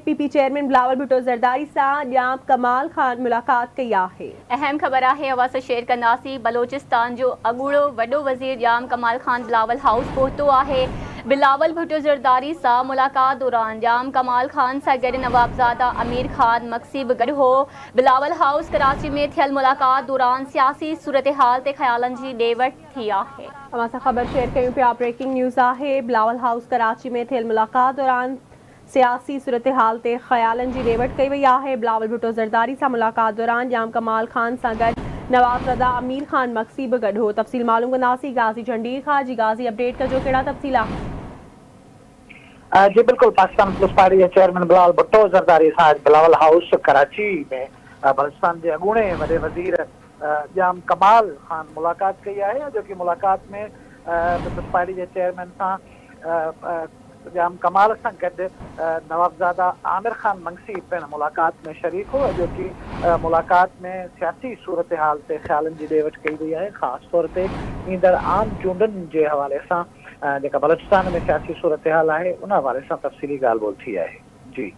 P P chairman Bilawal Bhutto Zardari سان ڄام ڪمال خان ملاقات ڪئي آهي. اهم خبر آهي اوهان سان شيئر ڪنداسين، بلوچستان جو اڳوڻو وڏو وزير ڄام ڪمال خان بلاول هائوس پهتو آهي، بلاول ڀٽو زرداري سان ملاقات دوران ڄام ڪمال خان سان گڏ نوابزاده امير خان مگسي به گڏ هو، بلاول هائوس ڪراچي ۾ ٿيل ملاقات دوران سياسي صورتحال تي خيالن جي ڏي وٺ ٿي آهي. اوهان سان خبر شيئر ڪيون پيا بريڪنگ نيوز آهي، بلاول هائوس ڪراچي ۾ ٿيل ملاقات دوران سياسي صورتحال تي خيالن جي ڏي وٺ ڪئي وئي آهي، بلاول ڀٽو زرداري سان ملاقات دوران ڄام ڪمال خان سان گڏ نوابزاده امير خان مگسي به گڏ هو، تفصيل معلوم ڪنداسين غازي جهنڊير کان، جي غازي اپڊيٽ ڪجو ڪهڙا تفصيل آهن. جي بلڪل پاڪستان پيپلز پارٽي جي چيئرمين بلاول ڀٽو زرداري سان اڄ بلاول هائوس ڪراچي ۾ بلوچستان جي اڳوڻي وڏي وزير ڄام ڪمال خان ملاقات ڪئي آهي، اڄوڪي ملاقات ۾ پيپلز پارٽي جي چيئرمين سان ڄام ڪمال سان گڏ نوابزاده عامر خان منگسي پڻ ملاقات ۾ شريڪ هو. اڄوڪي ملاقات ۾ سياسي صورتحال تي خيالن جي ڏي وٺ ڪئي وئي آهي، خاص طور تي ايندڙ عام چونڊن جي حوالي سان جيڪا بلوچستان ۾ سياسي صورتحال آهي ان حوالي سان تفصيلي ڳالهه ٻولهه ٿي آهي. جي.